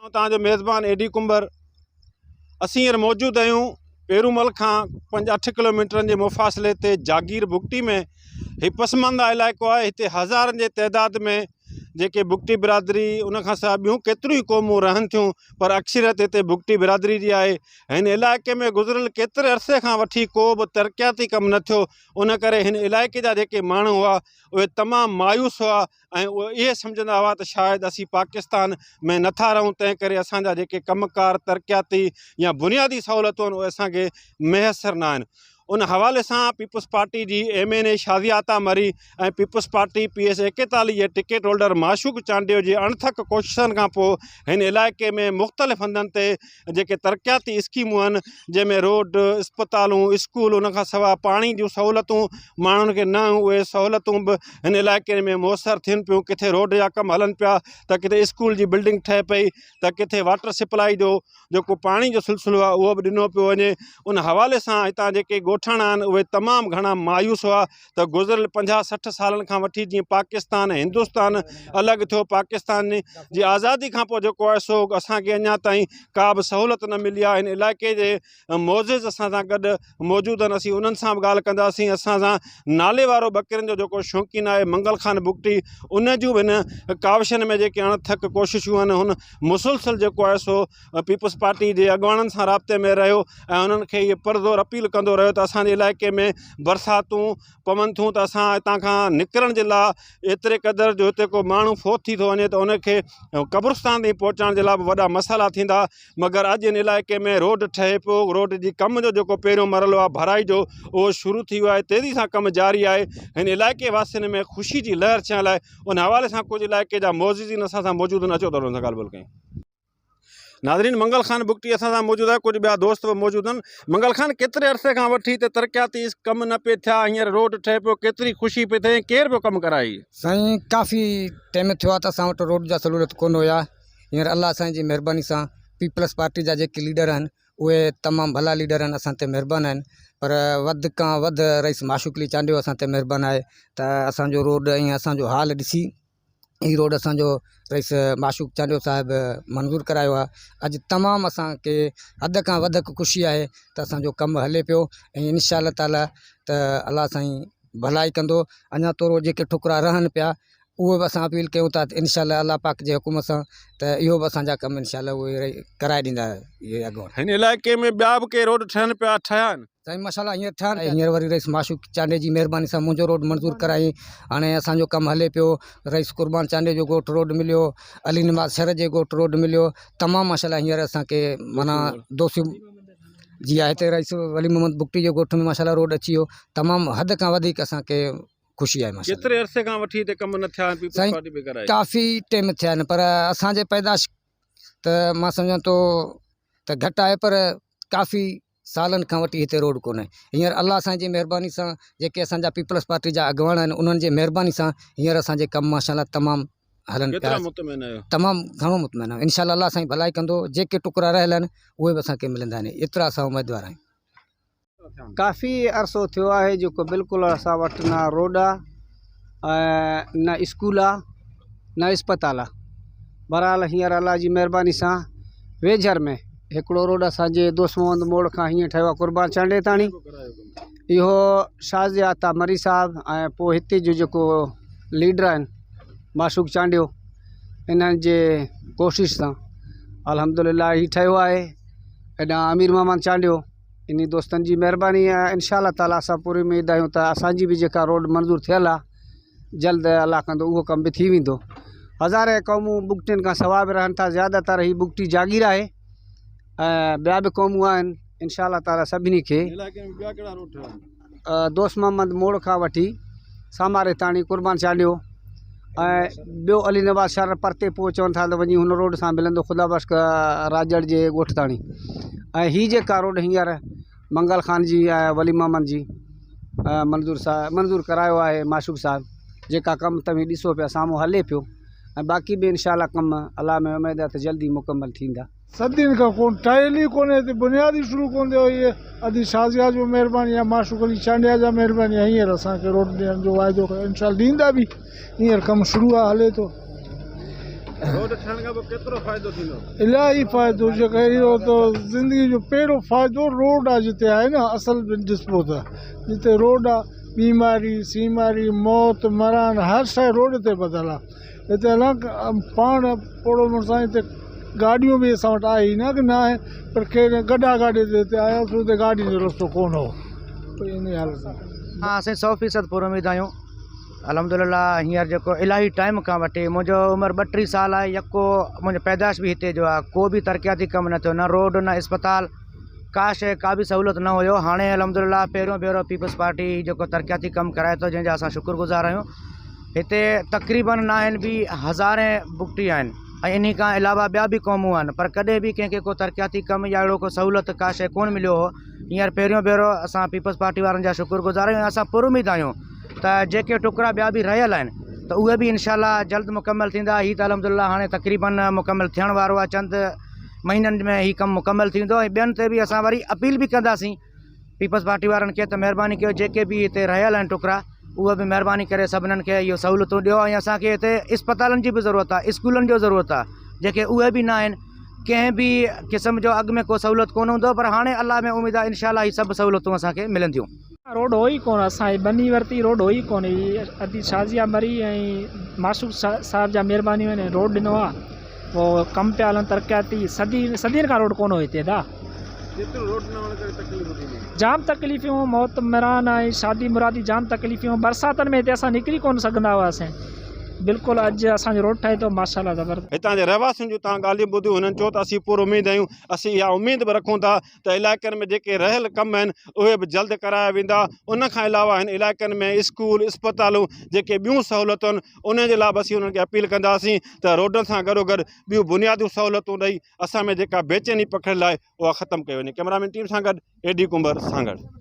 آئون توهان جو ميزبان اي ڊي ڪنڀر. اسين هينئر موجود آهيون پيرومل کان پنج اٺ ڪلوميٽرن جي مفاصلي تي جاگير بگٽي ۾ هي پسمانده علائقو آهي هتي هزارن جي تعداد ۾ جيڪي بگٽي برادري ان کان سواء ٻيون ڪيتريون ئي قومون رهن ٿيون پر اڪثريت هتي بگٽي برادري جي آهي هن علائقي ۾ گذريل ڪيتري عرصي کان وٺي ڪو به ترقياتي ڪم نه ٿيو ان ڪري هن علائقي جا جيڪي ماڻهو هئا اهي تمام مايوس هئا ۽ اهي اهي سمجهندا هئا ته شايد اسين پاڪستان ۾ نٿا رهون تنهن ڪري اسان جا جيڪي ڪم ڪار ترقياتي يا بنيادي سهولتون آهن اهي اسان کي ميسر نه آهن ان حوالي سان پيپلز پارٽي جي M N A Shazia Ata Marri ۽ peoples party P S 41 جي ٽڪيٽ هولڊر معشوق چانڊيو جي اڻٿڪ ڪوششن کان پوء هن علائقي ۾ مختلف هنڌن تي جيڪي ترقياتي اسڪيمون آهن جنهن ۾ روڊ، اسپتالون، اسڪول ان کان سواء پاڻي جون سهولتون ماڻهن کي نه هيون اهي سهولتون به هن علائقي ۾ ميسر ٿين پيون ڪٿي روڊ جا ڪم هلن پيا ته ڪٿي اسڪول جي بلڊنگ ٺهي پئي ته ڪٿي واٽر سپلائي جو جيڪو پاڻي جو سلسلو آهي اهو به ڏنو پيو وڃي ان حوالي سان هتان جيڪي ڳوٺاڻا آهن اهي تمام گهڻا مايوس هئا ته گذريل پنجاهه 60 سالن کان وٺي جيئن پاڪستان ۽ هندستان الڳ ٿيو پاڪستان جي آزادي کان پوء جيڪو آهي سو اسان کي اڃا تائين ڪا به سهولت نه ملي آهي هن علائقي جي معزز اسان سان گڏ موجود آهن اسين انهن سان به ڳالهه ڪنداسين اسان سان نالي وارو ٻڪرين جو جيڪو شوقين آهي منگل خان بگٽي ان جون به هن ڪاوشن ۾ جيڪي اڻ ٿڪ ڪوششون آهن هن مسلسل جيڪو آهي سو پيپلز پارٽي جي اڳواڻن سان رابطي ۾ رهيو ۽ انهن کي اهي پرزور اپيل ڪندو رهيو ته اسان جي علائقي ۾ برساتون پون ٿيون ته اسان هتان کان نڪرڻ جي لاء ايتري قدر جو هتي ڪو ماڻهو فوت ٿي ٿو وڃي ته ان کي قبرستان تائين پهچائڻ جي لاء به وڏا مسئلا ٿيندا مگر اڄ ان علائقي ۾ روڊ ٺهي پيو روڊ جي ڪم جو جيڪو پهريون مرحلو آهي ڀرائي جو اهو شروع ٿي ويو آهي تيزي سان ڪم جاري آهي هن علائقي واسين ۾ خوشي جي لهر ڇانيل آهي ان حوالي سان ڪجهه علائقي جا معززين اسان سان موجود آهن اچو ته انهن سان ڳالهه ٻولهه ڪيون. ناظرين منگل خان بگٽي اسان سان موجود آهي ڪجهه ٻيا دوست به موجود آهن منگل خان ڪيتري عرصي کان وٺي هتي ترقياتي ڪم نه پئي ٿيا هينئر روڊ ٺهي پيو ڪيتري خوشي پئي ٿئي ڪير پيو ڪم ڪرائي. سائين ڪافي ٽيم ٿيو آهي ته اسان وٽ روڊ جا سهولت ڪونه هيا هينئر الله سائين جي مهرباني سان پيپلز پارٽي جا جيڪي ليڊر آهن اهي تمام ڀلا ليڊر آهن اسان تي مهربان آهن پر وڌ کان وڌ رئيس معشوق علي چانڊيو اسان تي مهربان آهي ته اسان جو روڊ ۽ اسان جو حال ڏسي هي روڊ اسان جو رئيس معشوق چانڊيو صاحب منظور ڪرايو آهي اڄ تمام اسان کي حد کان وڌيڪ خوشي آهي ته اسان جو ڪم هلي پيو ۽ انشاء الله تعاليٰ ته الله سائين ڀلائي ڪندو اڃا ٿورو جيڪي ٺڪرا رهن پيا اهو به اسان اپيل ڪيون ٿا ته انشاء الله الله پاڪ جي حڪم سان ته اهو به اسان جا ڪم انشاء الله اهي ڪرائي ڏيندا اهي اڳواڻ. هن علائقي ۾ ٻيا به ڪي روڊ ٺهن پيا ٺهيا آهن؟ سائين ماشاءالله هينئر ٺهن پيا هينئر وري رئيس معشوق چانڊيي جي مهرباني سان منهنجو روڊ منظور ڪرايائين هاڻي اسان جو ڪم هلي پيو رئيس قربان چانڊيي جو ڳوٺ روڊ مليو علي نواز شر جي ڳوٺ روڊ مليو تمام ماشاءالله هينئر اسان کي معنيٰ دوستيون جي آهي هتي رئيس ولي محمد بگٽي جي ڳوٺ ۾ ماشاءالله روڊ اچي ويو تمام حد کان وڌيڪ اسان کي خوشي آهي ماشاءالله. ڪيتري عرصي کان وٺي هتي ڪم نه ٿيا آهن پيپلز سائين پارٽي پئي ڪرائي. ڪافي ٽيم ٿيا آهن پر اسان جي پيدائش ته مان سمجهان ٿو ته گهٽ آهي پر ڪافي سالن کان وٺي هتي روڊ ڪونهي هينئر الله سائين جي مهرباني سان جيڪي اسان جا پيپلز پارٽي جا اڳواڻ آهن انهن جي مهرباني سان هينئر اسان جي ڪم ماشاء الله تمام هلن پيا ڪيترا مطمئن آهيو؟ تمام گهڻو مطمئن آهيون انشاء الله الله سائين ڀلائي ڪندو جيڪي ٽڪرا رهيل آهن اهي به اسان کي ملندا آهن ايترا اسان اميدوار آهيون. ڪافي عرصو ٿيو آهي جيڪو بلڪل اسان وٽ نه روڊ آ ۽ نه اسڪول آ نه اسپتال آ بهرحال هينئر الله جي مهرباني سان ويجهر ۾ هڪڙو روڊ اسانجي دوست محمد موڙ کان هيئن ٺهيو آ قربان چانڊيي تاڻي اهو شازيا عطا مري صاحب ۽ پوء هتي جو جيڪو ليڊر آهن معشوق چانڊيو انهن جي ڪوشش سان الحمدلله هي ٺهيو آهي هيڏانهن امير محمد چانڊيو انهي دوستن جي مهرباني ۽ انشاء الله تعالي اسان پوري اميد آهيون ته اسان جي به جيڪا روڊ منظور ٿيل آهي جلد الله ڪندو اهو ڪم به ٿي ويندو هزارين قومون بگٽين کان سوا به رهن ٿا زياده تر هي بگٽي جاگير آهي ۽ ٻيا به قومون آهن انشاء الله تعالي سڀني کي دوست محمد موڙ کان وٺي ساماري تاڻي قربان چانڊيو ۽ ٻيو علي نواز شھر پرتي پوء چون ٿا ته وڃي هن روڊ سان ملندو خدا بخش راڄڙ جي ڳوٺ تاڻي ۽ هي جيڪا روڊ هينئر منگل خان جي ۽ ولي محمد جي منظور صاحب منظور ڪرايو آهي معشوق صاحب جيڪا ڪم توهين ڏسو پيا سامهون هلي پيو ۽ باقي به انشاء الله ڪم الله ۾ اميد آهي ته جلدي مڪمل ٿيندا. صدين کان ڪون ٺهيل ئي ڪونهي هتي بنياد ئي شروع ڪون ٿيو هي ادي شازيا جو مهرباني يا معشوق علي چانڊيا جا مهرباني هينئر اسان کي روڊ ڏيڻ جو واعدو ڪيو انشاء الله ڏيندا به هينئر ڪم شروع آ هلي ٿو. روڊ ٺهڻ کان پوء ڪيترو فائدو ٿيندو؟ الاهي فائدو جيڪا اهو ته زندگي جو پهريون فائدو روڊ آهي جتي آهي نه اصل ۾ ڏسبو ته جتي روڊ آهي بيماري سيماري موت مران هر شيء روڊ تي ٻڌل آهي هتي حالانڪ پاڻ پوڙهو مڙس آهيان هتي گاڏيون به اسان وٽ آهي نه ڪه نه آهي پر ڪهڙي گڏا گاڏي تي هتي آياسون هتي گاڏين جو رستو ڪونه هو پوء انهي حالت سان. ها اسين سئو فيصد پر اميد آهيون الحمدلله هينئر جيڪو الاهي ٽائيم کان وٺي منهنجو عمر 32 سال آهي يڪو منهنجو پيدائش به هتي جو آهي ڪو به ترقياتي ڪم نه ٿيو نه روڊ نه اسپتال ڪا شيء ڪا به سهولت نه هيو هاڻي الحمدلله پهريون ڀيرو پيپلز پارٽي جيڪو ترقياتي ڪم ڪرائي ٿو جنهن جا اسان شڪر گذار آهيون هتي تقريبن ناهن به هزارين بگٽي آهن ۽ انهي کان علاوه ٻيا به قومون آهن پر ڪڏهن به ڪنهن کي ڪو ترقياتي ڪم يا اهڙو ڪو سهولت ڪا شيء ڪونه مليو هو هينئر پهريون ڀيرو اسان پيپلز پارٽي وارن جا شڪر گذار آهيون ۽ اسان پر اميد آهيون ته جيڪي ٽڪرا ٻيا به رهيل آهن ته اهي به انشاء الله جلد مڪمل ٿيندا هي ته الحمد لله هاڻي تقريبن مڪمل ٿيڻ وارو آهي چند مهينن ۾ هي ڪم مڪمل ٿيندو ۽ ٻين تي به اسان وري اپيل به ڪنداسين پيپلز پارٽي وارن کي ته مهرباني ڪيو جيڪي به هتي رهيل آهن ٽڪرا اهي به مهرباني ڪري سڀنن کي اهو سهولتون ڏيو ۽ اسان کي هتي اسپتالن جي به ضرورت آهي اسڪولن جو ضرورت آهي جيڪي اهي به نه آهن ڪنهن به قسم جو اڳ ۾ ڪو سهولت ڪونه هوندو هو پر هاڻي الله ۾ اميد آهي انشاء الله هي سڀ سهولتون اسان کي ملنديون. روڊ هو ئي ڪونه اسان هي ٻني ورتي روڊ هو ئي ڪونه هي ادي شازيه مري ۽ معشوق صاحب جا مهربانيون آهن روڊ ڏنو آ پو ڪم پيا هلن ترقياتي صدي صدين کان روڊ ڪونه هو هتي ادا. ڪيترو روڊ نه هئڻ ڪري تڪليفون ٿينديون. جام تڪليفيون موت مران ۽ شادي مرادي جام تڪليفيون برساتن ۾ هتي اسان نڪري ڪونه سگهندا هئاسين. بلڪل اڄ اسان جو روڊ ٺهي ٿو ماشاءالله زبردست. هتان جي رهواسين جون توهان ڳالهيون ٻڌيون هنن چيو ته اسين پر اميد آهيون اسين اها اميد به رکون ٿا ته علائقن ۾ جيڪي رهيل ڪم آهن اهي به جلد ڪرايا ويندا ان کان علاوه هن علائقن ۾ اسڪول اسپتالون جيڪي ٻيون سهولتون آهن انهن جي لاء به اسين انهن کي اپيل ڪنداسين ته روڊن سان گڏوگڏ ٻيون بنياديون سهولتون ڏئي اسان ۾ جيڪا بيچيني پکڙيل آهي اها ختم ڪئي وڃي ڪئميرامين ٽيم سان گڏ اي ڊي ڪنڀر سانگهڙ.